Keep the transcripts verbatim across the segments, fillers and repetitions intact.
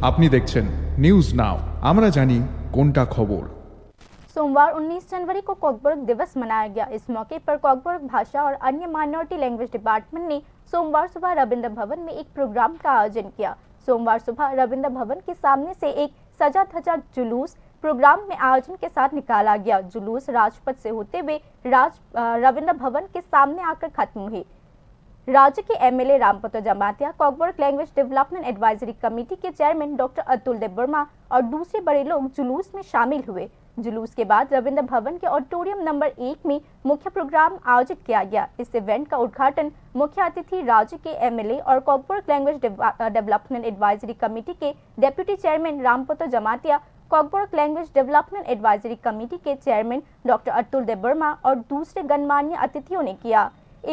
আপনি দেখছেন news now, আমরা জানি কোনটা খবর। सोमवार उन्नीस जनवरी को कॉकबोरोक दिवस मनाया गया। इस मौके पर कॉकबोरोक भाषा और अन्य माइनॉरिटी लैंग्वेज डिपार्टमेंट ने सोमवार सुबह रविंद्र भवन में एक प्रोग्राम का आयोजन किया। सोमवार सुबह रविंद्र भवन के सामने से एक सजा धजा जुलूस प्रोग्राम में आयोजन के साथ निकाला गया। जुलूस राजपथ से होते हुए राज अ, रविंद्र भवन के सामने आकर खत्म हुई। राज्य के एमएलए रामपतो जमातिया, कॉकबोरोक लैंग्वेज डेवलपमेंट एडवाइजरी कमेटी के चेयरमैन डॉक्टर अतुल देबबर्मा और दूसरे बड़े लोग जुलूस में शामिल हुए। जुलूस के बाद रविंद्र भवन के ऑडिटोरियम नंबर एक में मुख्य प्रोग्राम आयोजित किया गया। इस इवेंट का उद्घाटन मुख्य अतिथि राज्य के एमएलए और कॉकबोरोक लैंग्वेज डेव-, अ, डेवलपमेंट एडवाइजरी कमेटी के डेप्यूटी चेयरमैन रामपतो जमातिया, कॉकबोरोक लैंग्वेज डेवलपमेंट एडवाइजरी कमेटी के चेयरमैन डॉक्टर अतुल देबबर्मा और दूसरे गणमान्य अतिथियों ने किया।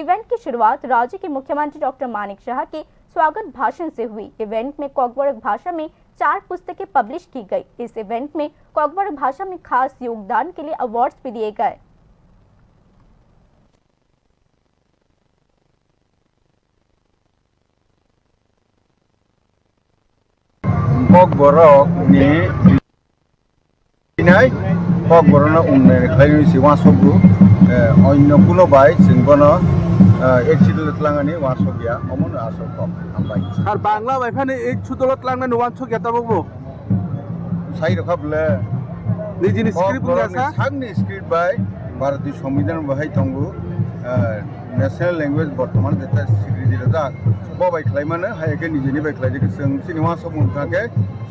इवेंट की शुरुआत राज्य के मुख्यमंत्री डॉक्टर मानिक साहा के स्वागत भाषण से हुई। इवेंट में कॉकबोरोक भाषा में चार पुस्तकें पब्लिश की गई। इस इवेंट में कॉकबोरोक भाषा में खास योगदान के लिए अवार्ड्स भी दिए गए। Kokborok ni nai, Kokborok no unnayan khlai si uansuk o, eh, onno kuno bai chwng bono, eh, ek sidol twlangani uansuk ya, omo no aswk kok. Hambai. Sir, Bangla bai phani ek sidol twlangnani uansuk ya tabuk bo? Sai rokha bwle. Nijini script wngya sa? Kokborokni sakni script bai Bharatiya Songbidan bo hai tongo, ah, national language bortoman jeta sriji rwjak. Bo bai khlai mano, hai khe nijini bai khlai di, chwng chini uansuk wngkha khe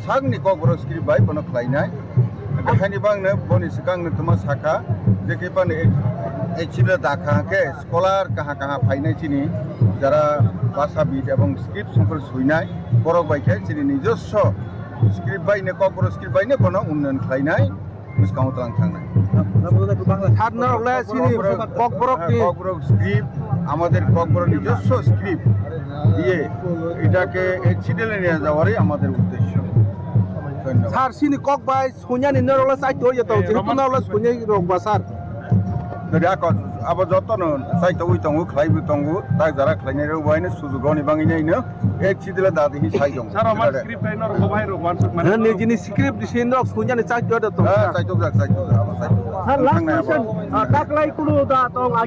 sakni Kokborok script bai bono khlainai. Haini bangno boni swkangno tongma sakha, je khe bani ek, ek sibla dakha khe scholar kaha kaha phainai chini jara bhashabid ebong script songkor suinai, borok bai khe chini nijoswo script bai ne, Kokborok script bai ne bono unnayan khlainai, bwskango twlang thangnai. Sir, norok le chini Kokborok ni, Kokborok script, amader Kokborok nijoswo script diye, etake ek sidole niya jawari amader uddeshyo. Dhonyobad. Sir, chini kok bai sunyani norok le chaito ya tong, jehetu norok le sunyai rok ba, sir. Jadi ako abo jotono chaitogwi tongo, khlaibo tongo, tak jara khlainai rok bai no sujuk roni bangwi nai no ek sidila dadi hi sai tongo. Sir, Roman script hai norok bo bai rok uansuk mano. Nijini script di sin rok sunyani chaito da tong. Ah, sir. Chaitok jak, chaitok jak, abo chaitok jak. Sir, last question. Ah, taklai kunu da tong.